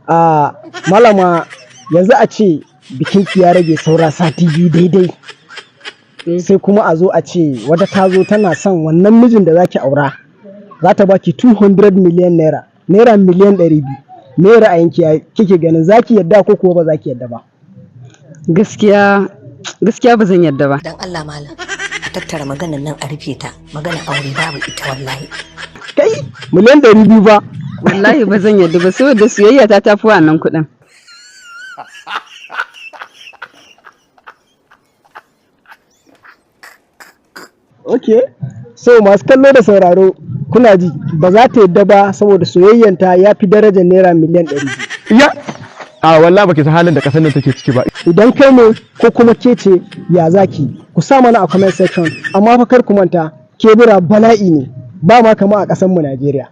A malama, yanzu a ce bikinki ya rage saura sati 2 daidai, sai kuma a zo a ce wata ta zo tana son wannan mijin da zaki aura, za ta baki 200 million naira, naira miliyan 200. Me ra'ayinki? Ya kike ganin, zaki yadda ko kuwa ba zaki yadda ba? Gaskiya, gaskiya ba zan yadda ba. Dan Allah malam, a tattara maganar nan a rufe ta. Maganar aure babu ita wallahi. Kai, miliyan 200 ba? Wallahi ba zan yadda ba, saboda soyayya ta tafi wannan kuɗin. Ok, so masu kallo da sauraro, kuna ji, ba za ta yadda ba saboda soyayyanta ya fi darajar naira miliyan 200. Ya a wallahi baki san halin da kasar nan take ciki ba. Idan kai ne ko kuma ke ce, ya zaki? Ku sa mana a comment section. Amma fa kar ku manta, kebura bala'i ne, ba ma kama a ƙasar mu Najeriya.